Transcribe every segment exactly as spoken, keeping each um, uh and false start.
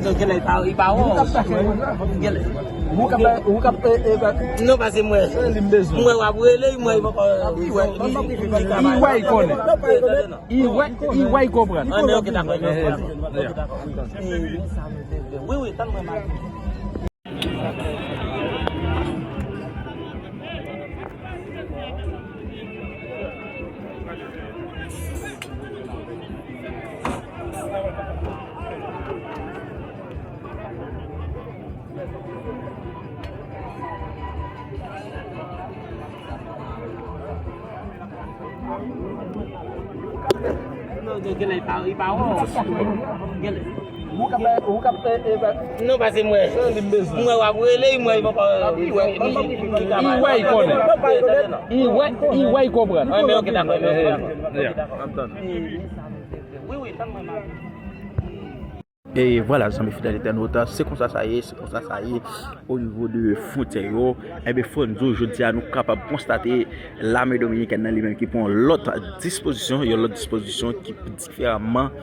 Genlè li pa, li pa wè w. Genlè. Ou k ap, ou k ap, e, e, ba- Non, pase mwen. Li m bezwen. Mwen w ap rele, mwen li poko. Li wè, li, li, li, li wè, li konnen. Li wè, li wè, li konprann. Ah, men ok, dakò, ok, dakò. Wi, wi, tann mwen, m ap. Non, genlè li pa, li pa wè w. Genlè. Ou k ap, ou k ap, e, e, ba- Non, pase mwen. Li m bezwen. Mwen w ap rele, mwen li poko. Li wè, li, li, li, li wè, li konnen. Li wè, li wè, li konprann. Ah, men ok, dakò, ok, dakò. Wi, wi, tann mwen, m ap. E vwala, zanmi fidèl entènot, se konsa sa ye, se konsa sa ye o nivo de fwontyè yo. Enben, fò n di w, jodi a, nou kapab konstate lame dominikèn nan li menm ki pran yon lòt dispozisyon, yon lòt dispozisyon ki diferaman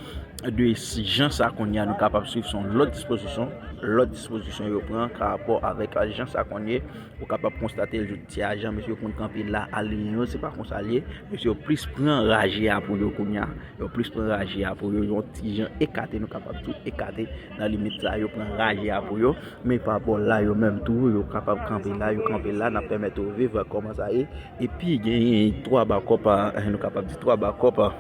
de jan sa konn ye a, nou kapab swiv se yon lòt dispozisyon, lòt dispozisyon yo pran parapò avèk jan sa konn ye. Ou kapab konstate l jodi a, jan mesye yo konn kanpe la, aliyen yo, se pa konsa l ye. Mesye yo plis pran raje a pou yo kounye a. Yo plis pran raje a pou yo, yon ti jan ekate, nou kapab di w ekate nan limit sa, yo pran raje a pou yo. Men pa bò la, yo menm tou, yo kapab kanpe la, yo kanpe la, n ap pèmèt yo viv kòman sa ye. Epi genyen twa bakòp, eh, nou kapab di twa bakòp, eh,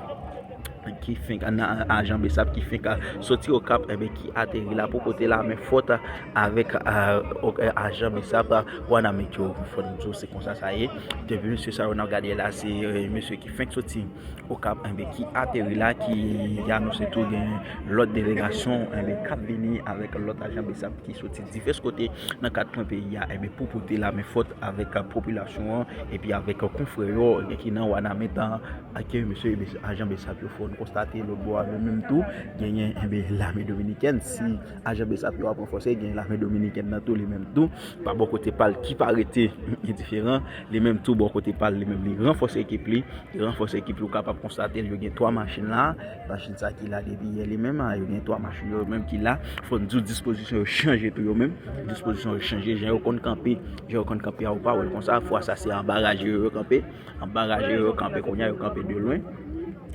ki fenk nan ajan Besap ki fenk soti Okap, enben, ki ateri la pou pote lame fòt avèk, eh, ok, eh, ajan Besap, Wanament yo. Fò n di w se konsa sa ye. Depi mesye sa yo n ap gade la, se, eh, mesye ki fenk soti Okap, enben, ki ateri la, ki anonse tou gen lòt delegasyon, enben, k ap vini avèk lòt ajan Besap ki soti divès kote nan kat kwen peyi a, enben, pou pote lame fòt avèk, eh, popilasyon an, epi avèk, eh, konfrè yo, enben, ki nan Wanament an, ak mesye, ajan Besap yo. Fò n konstate lòt bò a, yo menm tou, genyen, enben, lame dominikèn. Si ajan Besap yo ap ranfòse, gen lame dominikèn nan tou, li menm tou, pa bò kote pa l, ki pa rete endiferan, li menm tou, bò kote pa l, li menm, li ranfòse ekip li, li ranfòse ekip li, ou kapab konstate l, yo gen twa machin la, machin sa ki la depi yè li menm, a, yo gen twa machin yo menm ki la, fò n di w dispozisyon yo chanje tou yo menm, dispozisyon yo chanje, jan yo konn kanpe, jan yo konn kanpe a, ou pa wè l konsa, fwa sa se anba raje yo, yo kanpe, anba raje yo, yo kanpe kounye a, yo kanpe de lwen,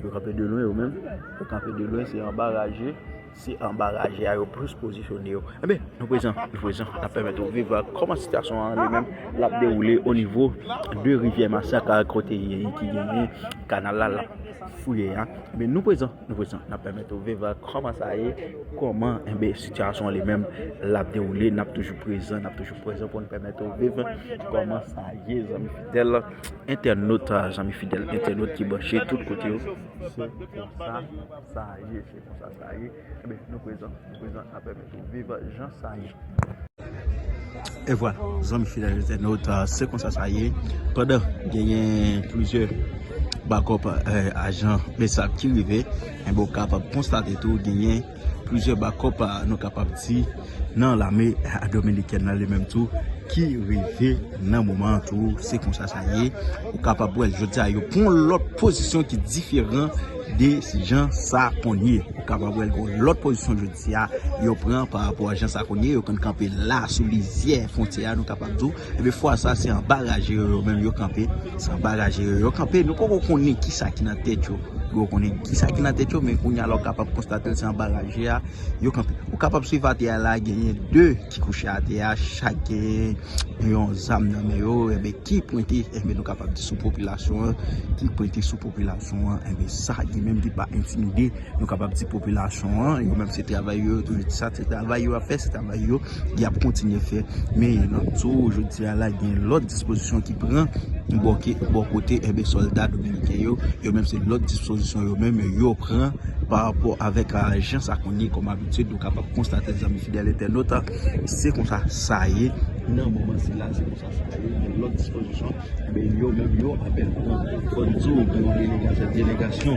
yo kanpe de lwen yo menm, yo kanpe de lwen, se anba raje, se anba raje a yo plis pozisyone yo. Enben, nou prezan, nou prezan, n ap pèmèt ou viv, eh, kòman sitiyasyon an li menm l ap dewoule o nivo de Rivyè Masak, eh, kote ki genyen kanal la l ap fouye a. Enben, nou prezan, nou prezan, n ap pèmèt ou viv, eh, kòman sa ye, kòman, enben, sitiyasyon an li menm l ap dewoule, n ap toujou prezan, n ap toujou prezan pou n pèmèt ou viv kòman sa ye, zanmi fidèl entènot, eh, zanmi fidèl entènot ki branche tout kote yo. Se konsa sa ye, se konsa sa ye. Enben, nou prezan, nou prezan, n ap pèmèt ou viv jan sa ye. E vwala, zanmi fidèl entènot, se konsa sa ye. Pandan genyen plizyè bakòp, eh, ajan Besap ki rive, enben, ou kapab konstate tou genyen plizyè bakòp, eh, nou kapab di, nan lame, eh, dominikèn nan li menm tou, ki rive nan moman an tou, se konsa sa ye. Ou kapab wè l, jodi a, yo pran yon lòt pozisyon ki diferan de jan sa konn ye. Ou kapab wè l gon lòt pozisyon jodi a, yo pran pa rapò a jan sa konn ye, yo konn kanpe la sou lizyè fwontyè a, nou kapab di w. Enben, fwa sa, se anba raje yo, yo menm yo kanpe, se anba raje yo, yo kanpe. Nou poko konnen kisa ki nan tèt yo. Yo konnen kisa ki nan tèt yo, men kounye a la, ou kapab konstate l, se anba raje a, yo kanpe. Ou kapab swiv atè a la, genyen de ki kouche atè a, chak genyen yon zam nan men yo, enben, ki pwente, enben, nou kapab di sou popilasyon an, ki pwente sou popilasyon an, enben, sa ki menm ki pa entimide, nou kapab di popilasyon an, yo menm se travay yo, yo toujou di sa, se travay yo ap fè, se travay yo, y ap kontinye fè. Men, nan tou, jodi a la, gen lòt dispozisyon ki pran, bò ke, bò kote, enben, sòlda dominiken yo, yo menm se lòt dispozisyon yo menm, yo pran, pa rapò avèk, a, jan sa konn ye kòm abitid, ou kapab konstate, zanmi fidèl entènot, se konsa sa ye nan moman sila, se konsa sa ye, gen lòt dispozisyon, men yo menm yo apèn pran. Fò n di w, gen yon delegasyon, delegasyon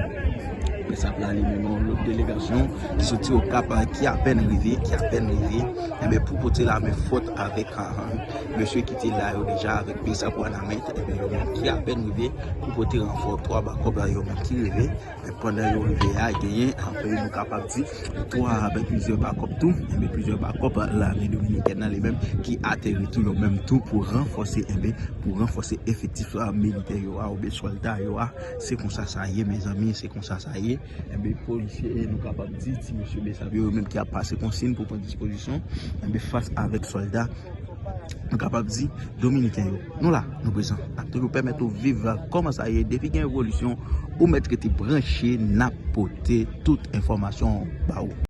Besap la li menm yon lòt delegasyon ki soti Okap, ki apèn rive, ki apèn rive, enben pou pote lame fòt avèk, ah, mesye ki te la yo deja avèk Besap Wanament, enben yo menm ki apèn rive pou pote ranfò twa bakòp la yo menm ki rive. Men pandan yo rive a, genyen, anpil nou kapab di, twa, plizyè bakòp tou, enben plizyè bakòp lame dominikèn nan li menm ki ateri tou yo menm tou pou ranfòse, enben pou ranfòse efektif militè yo a oubyen sòlda yo a. Se konsa sa ye, mezanmi, se konsa sa ye. Enben polisye, nou kapab di, ti mesye Besap yo, yo menm ki ap pase konsiy pou pran dispozisyon, enben fas avèk sòlda, nou kapab di, dominiken yo. Nou la, nou prezan. N ap toujou pèmèt ou viv kòman sa ye. Depi gen evolisyon, ou mèt rete branche, n ap pote tout enfòmasyon ba ou.